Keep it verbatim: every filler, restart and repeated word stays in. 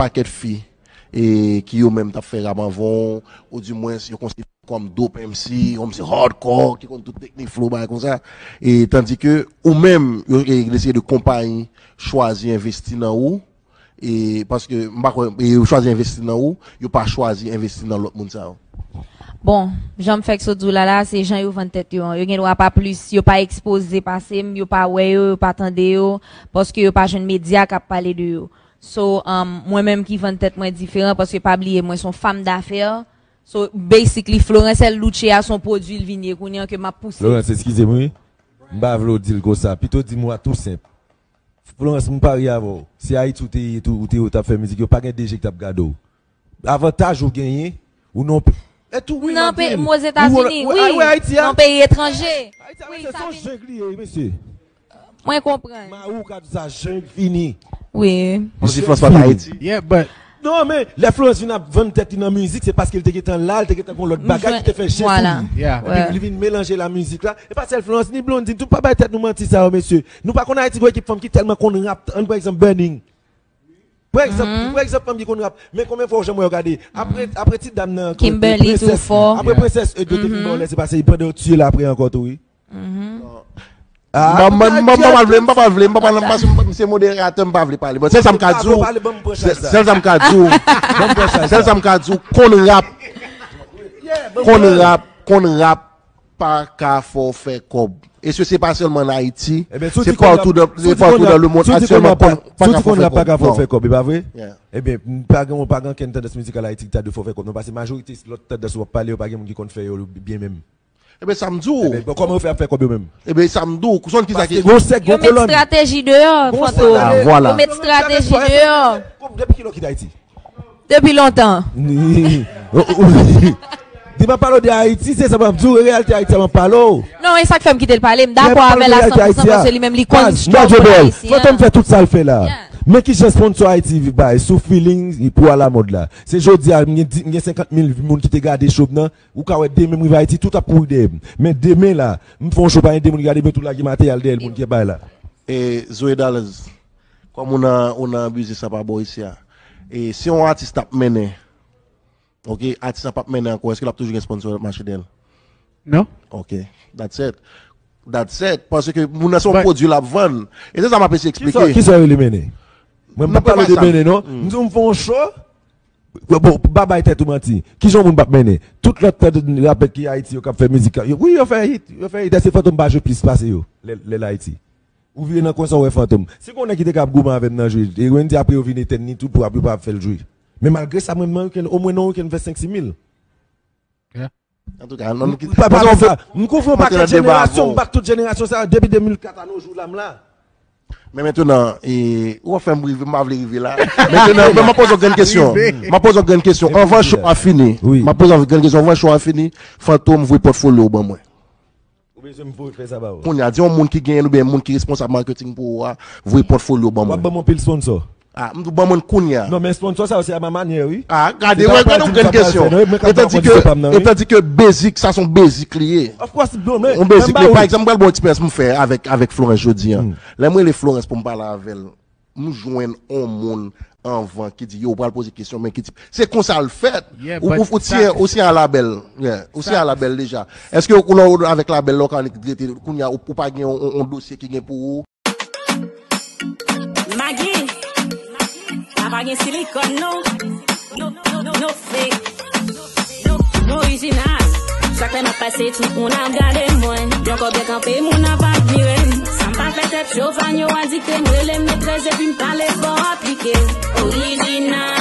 pakèt fi e ki yo menm t ap fè rap anvan w, oudimwens yo konsidere w kòm dope M C, yon M C hardcore, ki konn tout teknik flow, bagay konsa. E tandike ou menm, yo, e, deside de konpayi chwazi envesti nan ou, e paske m pa kwè, e yo chwazi envesti nan ou, yo pa chwazi envesti nan lòt moun sa yo. Bon, jan m fèk sot di w la la, se jan yo vann tèt yo an. Yo gen dwa pa plis, yo pa ekspoze pase m, yo pa wè yo, yo pa tande yo, paske yo pa jwenn medya k ap pale de yo. So, um, mwen menm ki vann tèt mwen diferan, paske pa bliye, mwen se yon fanm dafè. So, basically, Florence El Duce a se yon pwodui l vin ye kounye an ke m ap pouse. Florence, eskize m, wi. M pa vle w di l konsa. Pito di m w a tou senp. Florence, m parye avè w. Si Ayiti ou te ye tou, ou te ye, ou t ap fè mizik, yo pa gen D J ki t ap gade w. Avantaj ou genyen, ou nan yon pe-, e tou, wi, m ap di l. Nan peyi, m Ozetazini, wi, wi, wi, Ayiti a. Nan peyi etranje. Ayiti a, wi, mesye, sa se yon vin- jeng li ye, wi, mesye. Mwen konprann. Mari w ka di sa, jeng fini. Wi. Yon ti Frans pa t Ayiti. Yeah, but Non, men, lè Florence vin ap vann tèt li nan mizik, se paske l te gentan la, l te gentan gon lòt bagay ki te fè jen pou li. Yeah. Epi li vin melanje la mizik la. E pa sèl Florence, ni Blondine, tout pa bay tèt nou manti sa yo, mesye. Nou pa konn Ayiti gon ekip fanm ki tèlman konn rap, ann pran egzanp Burning. Pran egzanp, pran egzanp fanm ki konn rap. Men konbyen fwa w janm wè yo gade? Apre, apre ti dam nan, Kimberly Princess, tou fò. Apre Princess, e, de te fin bò lè se pase, pandan yo tiye l apre ankò tou, wi. Ah, m pa, m pa, m pa, m pa pral vle, m pa pral vle, m pa pral, m pa, m se moderatè, m pa vle pale. Bon, sèl sa m ka di w, sèl sa m ka di w, sèl sa m ka di w, konn rap, konn rap, konn rap pa ka fè w fè kòb. E se, se pa sèlman an Ayiti, se partou dan, se partou dan le mond aktyèlman, konn, pa ka fè w fè kòb. Ebyen, pa gen, pa gen okenn tandans mizikal Ayiti ki ta dwe fè w fè kòb, non, paske majorite lòt tandans w ap pale yo, pa gen moun ki konn fè yo byen menm. Ebyen, sa m di w. Ebyen, bon, kòman yo fè ap fè kòb yo menm? Ebyen, sa m di w. Ou sonn kisa ki. Paske gon sèk, gon kolòn. Yo met estrateji deyò, Fantom. Ah, vwala. Yo met estrateji deyò. Depi kilè w kite Ayiti? Depi lontan. Di m ap pale w de Ayiti, se sa m ap di w, reyalite Ayiti a m ap pale w. Non, e sa k fè m kite l pale, m dakò avè l a san pou san, paske li menm li konn struggle ayisyen an. Fantom fè tout sa l fè la. Men kijan sponsò Ayiti bay sou feeling pou alamòd la. Se jodi a, m gen di, m gen senkant mil moun ki te gade show m nan, Ou ka wè demen m rive Ayiti, tout ap kouri dèyè m. Men demen la, m fè yon show, pa gen de moun ki gade, men tou lage materyèl dèyè l, moun ki bay la. E Zoe Dallas, kòm ou nan, ou nan biznis la pa bò isi a, e si yon atis t ap mennen, ok, atis la p ap mennen ankò, èske l ap toujou gen sponsor k ap mache dèyè l? Non. Ok, that's it. That's it. Paske moun nan se yon pwodui l ap vann. E se sa m ap eseye eksplike. Kisa, kisa yo rele mennen? Mwen, m p ap pale de mennen, non. M di w, m fè yon show, Bon, pa bay tèt ou manti. Kijan yon moun p ap mennen? Tout lòt rapè ki Ayiti yo k ap fè mizik la, yo, wi, yo fè hit, yo fè hit. Èske Fantom pa jwe plis pase yo lè, lè l Ayiti? Ou vire nan kwen sa, ou wè Fantom. Si gon nèg ki te ka ap goumen avè m nan jwe, e Wendy apre yo vin etèn li tou pou ap, yo pa ap fè l jwe. Men malgre sa, mwen, mwen, omwen nan weekend m fè senk sis mil. Antouka, non, nou kite. M kouvri yon pakèt jenerasyon, m bat tout jenerasyon sa yo depi de mil kat a no jou la, m la. Men mentnan, e, ou ap fè m rive, m pa vle rive la. Mentnan, men m ap poze yon grenn kesyon. M ap poze yon grenn kesyon. Anvan show a fini, m ap poze yon grenn kesyon. Anvan show a fini, Fantom, voye pòtfolyo w ban mwen. Ou bezwen m voye fè sa ba ou? Kounye a, di yon moun ki genyen oubyen moun ki responsab marketing pou ou a, voye pòtfolyo ban mwen. W ap ban m anpil sponsor. Ah, m di w ban mwen kounye a. Non, men sponsor sa yo, se a ma manyè, wi. Ah, gade, wè, gade yon grenn kesyon. E tandike, e tandike Basic, sa se yon basic li ye. Of course, bro, men yon basic li ye. Pa egzanp, m pral ba w eksperyans m fè avèk, avèk Florence jodi a. Lè m rele Florence pou m pale avè l, m jwenn yon moun anvan ki di, yo, ou pral poze kesyon, men ki ti, se konsa l fèt. Ou, ou, ou siyen, ou siyen a labèl. Yeah. Ou siyen a labèl deja. Èske ou, lè w avèk labèl la, ou ka rete, kounye a, ou, ou pa gen yon, yon, yon dosye ki gen pou ou? Magi, sa pa gen silikòn, non. No, no, no, no fake. No, no orijinal. Chak lè m ap pase, tout moun ap gade mwen. Yon kò byen kanpe, moun ap admire m. Sa m pa fè tèt cho, fan yo adikte m. Rele m metrès epi m pale fò aplike. Orijinal.